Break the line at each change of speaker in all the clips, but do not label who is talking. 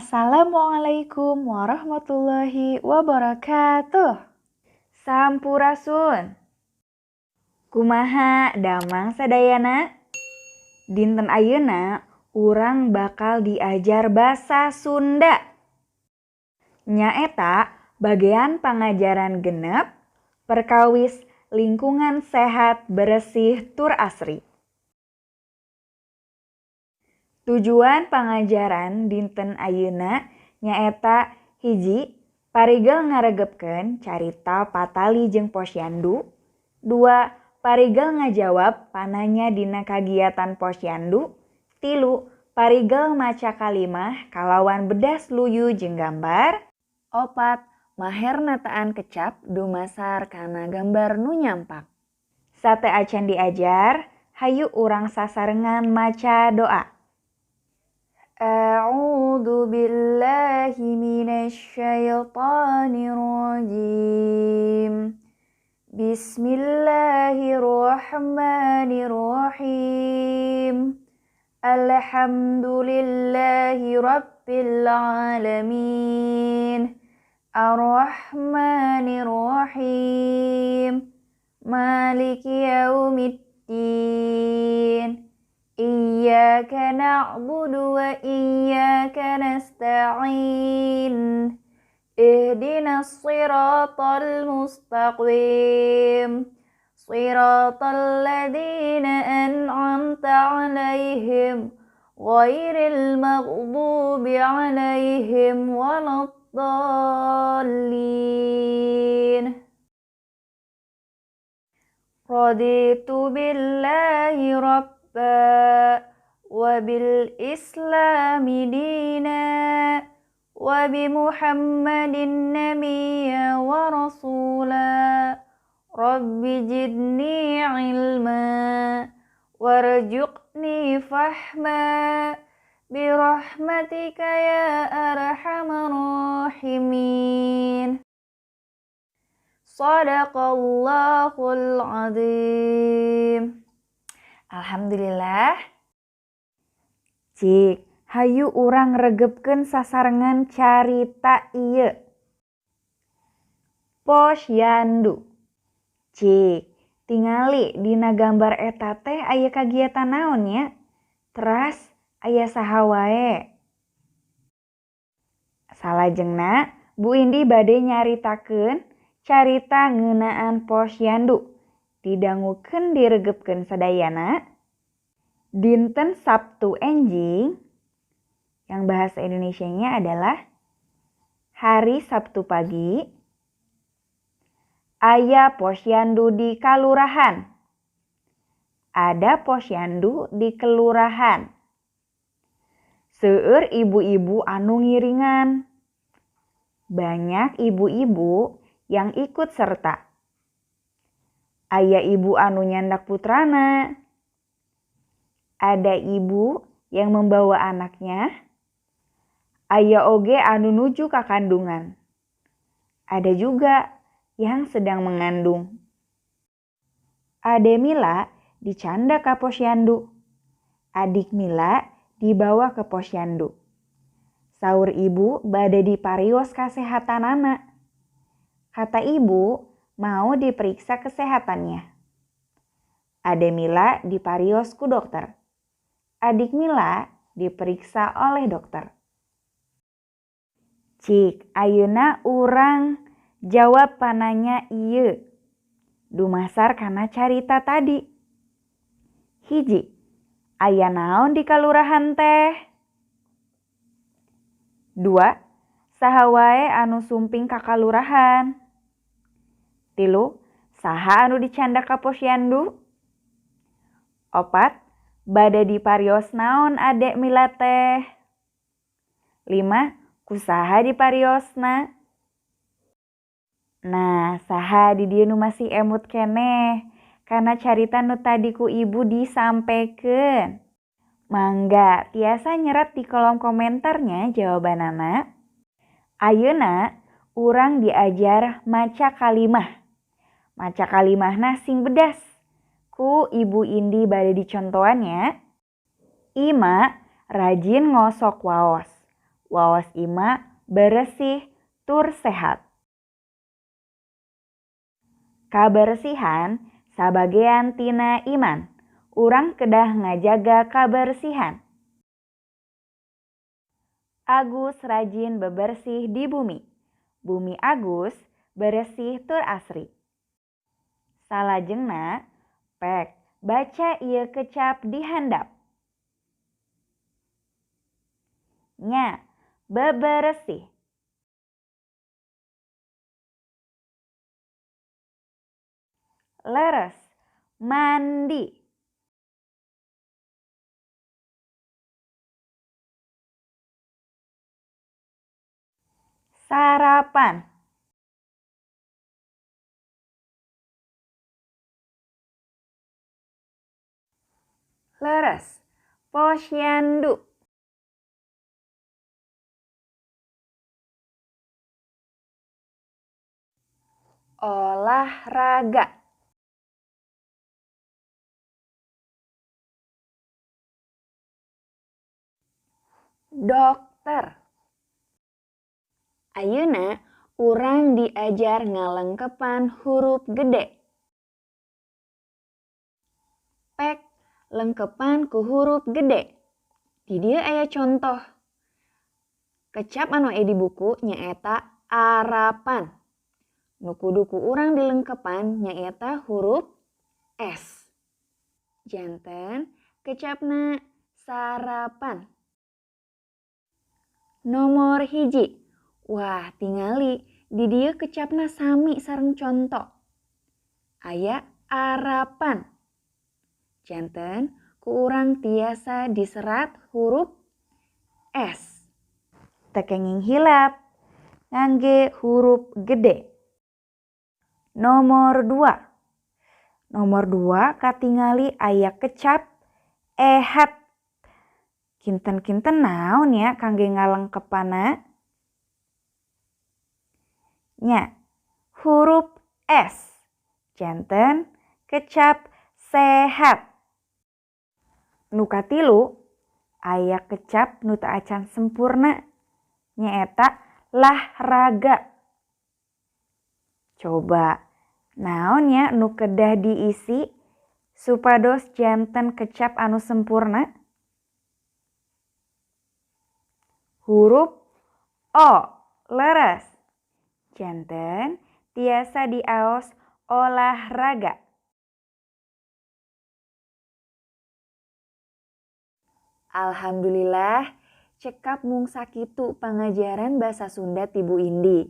Assalamualaikum warahmatullahi wabarakatuh. Sampurasun. Kumaha damang sadayana? Dinten ayeuna urang bakal diajar basa Sunda. Nyaeta bagian pangajaran genep perkawis lingkungan sehat beresih tur asri. Tujuan pangajaran dinten ayeuna nyaeta hiji parigel ngaregepkeun carita patali jeung posyandu, 2 parigel ngajawab pananya dina kagiatan posyandu, 3 parigel maca kalimah kalawan bedas luyu jeung gambar, 4 maher nataan kecap dumasar kana gambar nu nyampak. Sate acan diajar, hayu urang sasarengan maca doa. A'udzu billahi minasyaitonir rajim. Bismillahirrahmanirrahim. Alhamdulillahi rabbil alamin. Arrahmanir rahim. Maliki yaumiddin. Iyyaka na'budu wa iyyaka nasta'in. Ihdinas siratal mustaqim. Siratal ladzina an'amta 'alaihim ghairil maghdubi 'alaihim waladdallin. Raditu billahi rabba wa bil islami dina wa bi Muhammadin nabiyya wa rasula. Rabbi zidni ilma warzuqni fahma bi rahmatika ya arhamar rahimin. Shadaqallahul azim. Alhamdulillah. Cik, hayu urang regepkeun sasarengan carita ieu. Posyandu. Cik, tingali dina gambar eta teh aya kagiatan naon nya? Teras aya saha wae. Salajengna Bu Indi bade nyaritakeun carita ngeunaan posyandu. Didangukeun diregepkeun sadayana. Dinten Sabtu enjing, yang bahasa Indonesianya adalah hari Sabtu pagi, aya posyandu di kalurahan. Ada posyandu di kelurahan. Seueur ibu-ibu anu ngiringan. Banyak ibu-ibu yang ikut serta. Aya ibu anu nyandak putrana. Ada ibu yang membawa anaknya. Aya oge anu nuju ka kandungan. Ada juga yang sedang mengandung. Ade Mila dicanda ka posyandu. Adik Mila dibawa ke posyandu. Saur ibu bade diparios kasehatanana. Kata ibu mau diperiksa kesehatannya. Ade Mila diparios ku dokter. Adik Mila diperiksa oleh dokter. Cik, ayeuna urang jawab pananya ieu. Dumasar kana carita tadi. Hiji, aya naon di kalurahan teh? 2, saha wae anu sumping ka kalurahan? 3, saha anu dicandak ka posyandu? 4, bade diparios naon adek Mila teh? 5, kusaha dipariosna? Nah, saha di dieu nu masih emut keneh kana carita nu tadi ku ibu disampekeun. Mangga tiasa nyerat di kolom komentarnya jawabanana. Ayeuna urang diajar maca kalimah. Maca kalimahna sing bedas. Ku Ibu Indi bade dicontohannya. Ima rajin ngosok waos. Waos ima beresih tur sehat. Kabersihan sabagean tina iman. Urang kedah ngajaga kabersihan. Agus rajin bebersih di bumi. Bumi Agus beresih tur asri. Salajengna, pek baca ieu kecap di handap. Nya, beberesih. Leres, mandi. Sarapan. Leres, posyandu. Olahraga. Dokter. Ayeuna urang diajar ngalengkepan huruf gede. Pek lengkepan ku huruf gede. Di dieu aya contoh. Kecap anu aya di buku nyaeta arapan. Nu kudu ku urang dilengkepan nyaeta huruf S. Janten kecapna sarapan. Nomor 1. Wah, tingali di dieu kecapna sami sareng conto. Aya arapan. Janten ku urang tiasa diserat huruf S. Teu kenging hilap ngangge huruf gede. Nomor 2. Nomor 2 katingali aya kecap ehat. Kinten-kinten naon ya kangge ngalengkepana? Nya, huruf S. Janten kecap sehat. Nu katilu aya kecap nu teu acan sempurna nyaeta lahraga. Coba naon nya nu kedah diisi supados janten kecap anu sempurna? Huruf O, leres. Janten tiasa diaos olahraga. Alhamdulillah, cekap mung sakitu pangajaran basa Sunda ti Bu Indi.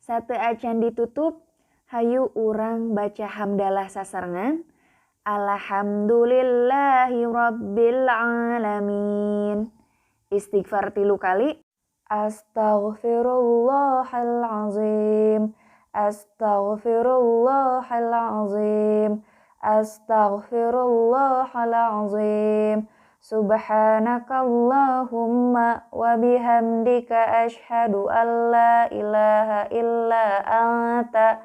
Sateu acan ditutup, hayu urang baca hamdalah sasarengan. Alhamdulillahirabbil alamin. Istighfar 3 kali. Astaghfirullahalazim. Astaghfirullahalazim. Astaghfirullahalazim. Subhanakallahumma wa bihamdika asyhadu an la ilaha illa anta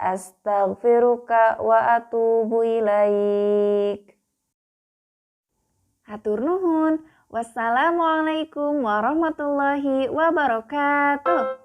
astaghfiruka wa atubu ilaik. Hatur nuhun. Wassalamualaikum warahmatullahi wabarakatuh.